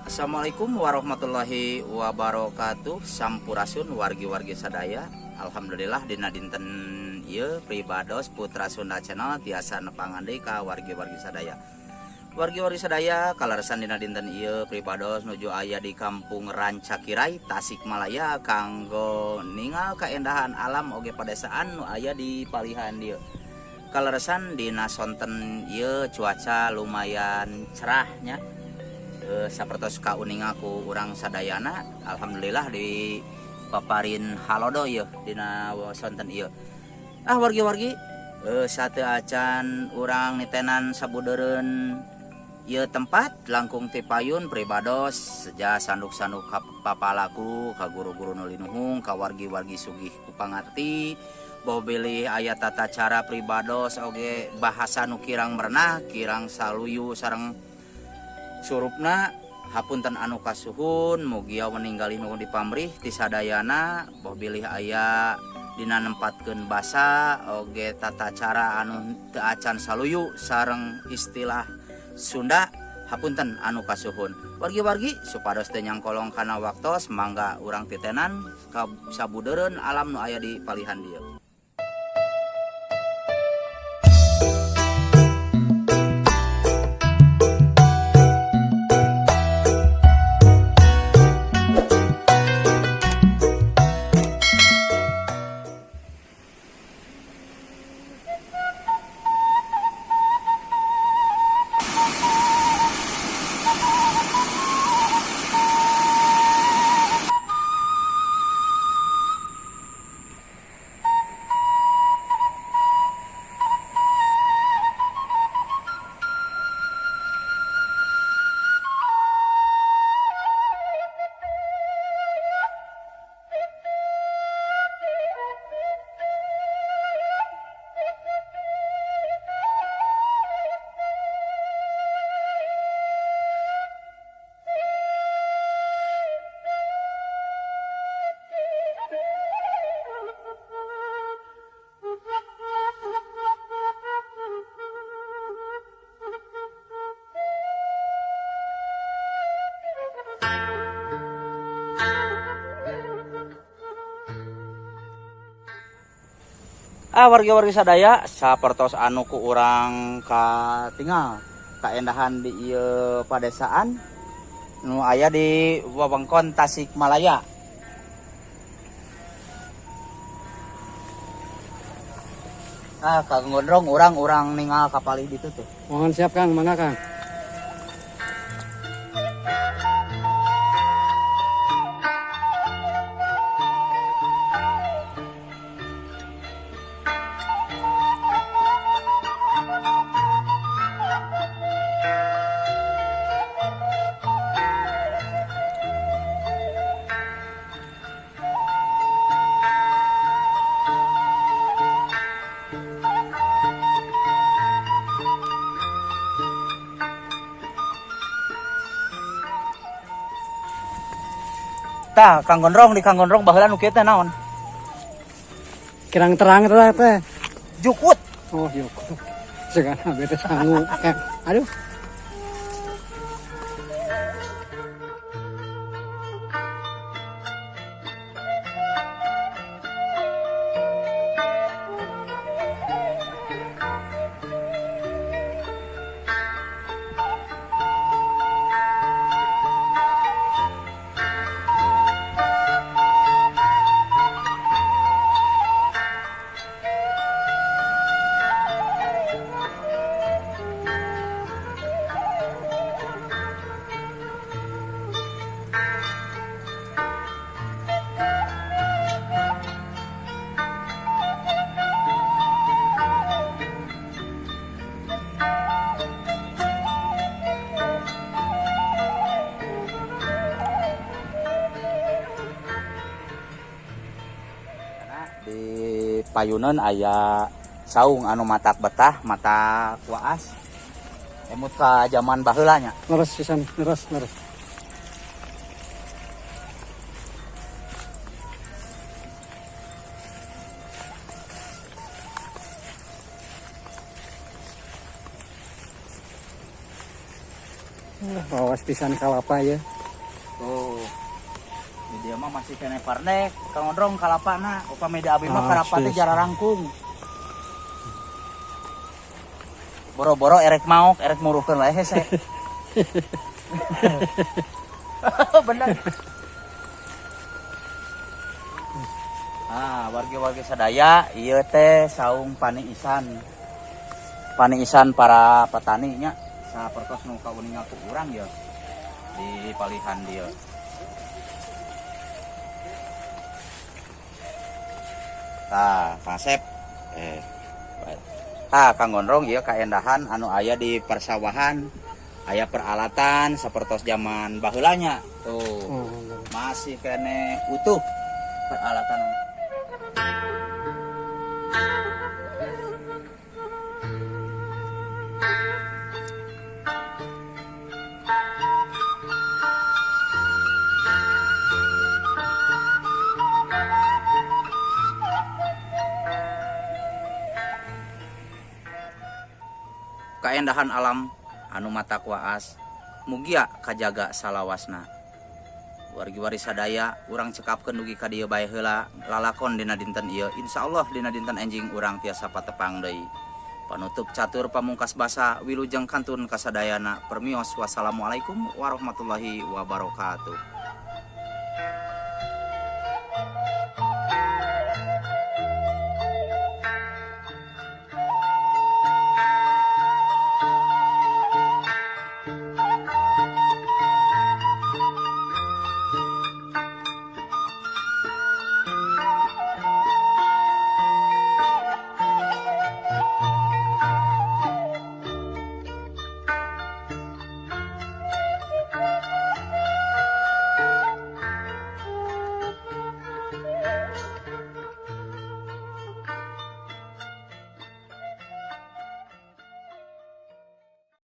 Assalamualaikum warahmatullahi wabarakatuh. Sampurasun wargi-wargi sadaya. Alhamdulillah dina dinten ieu pribados Putra Sunda Channel tiasa nepangan deui ka wargi-wargi sadaya. Wargi-wargi sadaya kaleresan dina dinten ieu pribados nuju aya di Kampung Rancakirai, Tasikmalaya kanggo ningal kaendahan alam oge padesaan nu aya di palihan dieu. Kaleresan dina sonten ieu cuaca lumayan cerahnya. Sapertos kauninga ku urang sadayana, alhamdulillah di paparin halodo ieu dina sonten ieu. Ah wargi-wargi, sateu acan urang nitenan sabudeureun ieu tempat langkung ti payun pribados seja sanduk-sanduk ka papalaku ka guru-guru nu linuhung ka wargi-wargi sugih ku pangarti boh bilih aya tata cara pribados oge bahasa nu kirang merenah kirang saluyu sareng surupna hapunten anu kasuhun mugia meninggali nu dipamrih ti sadayana boh bilih aya dina nempatkeun basa oge tata cara anu teu acan saluyu sareng istilah Sunda hapunten anu kasuhun. Wargi-wargi supados teu nyangkolong kana waktos mangga urang titenan ka sabudeureun alam nu aya di palihan dieu. Ah wargi-wargi sadaya sapertos anu ku urang katingal kaendahan di ieu padesaan nu aya di wewengkon Tasikmalaya. Ah Kang Gondrong urang-urang ningal kapalih ditu tuh. Mohon siap Kang, mangga Kang. Tah, Kang Gondrong di Kang Gondrong baheula nu kieu teh naon? Kirang terang teh teh. Jukut. Oh, jukut. Segala bete sangu. Aduh. Di payunan aya saung anu matak betah matak waas emut ka zaman baheula nya. Leres pisan, leres, leres. Wah, waas pisan kalapa ya. Tuh. Di dieu mah masih keneh parnek, Kang Gondrong kalapana, upami di abi mah Ah, kalapa teh sis. Jararangkung. Boro-boro erek maok, erek muruhkeun wae hese. Bener. Ah, wargi-wargi sadaya, ieu teh saung paniisan. Paniisan para petani nya, sapertos nu kauninga ku urang ya di palihan dieu. Tah, Kang Sep. Eh. Tah, Kang Gondrong ieu kaendahan anu aya di persawahan, aya peralatan sapertos zaman baheula nya. Tuh. Oh, Masih keneh utuh peralatan. Kaendahan alam anu mata kuaas mugia kajaga salawasna. Wargi-wargi sadaya urang cekapkeun dugi ka dieu bae heula lalakon dina dinten ieu. Insyaallah dina dinten enjing urang tiasa patepang deui. Panutup catur pamungkas basa wilujeng kantun kasadayana permios. Wassalamualaikum warahmatullahi wabarakatuh.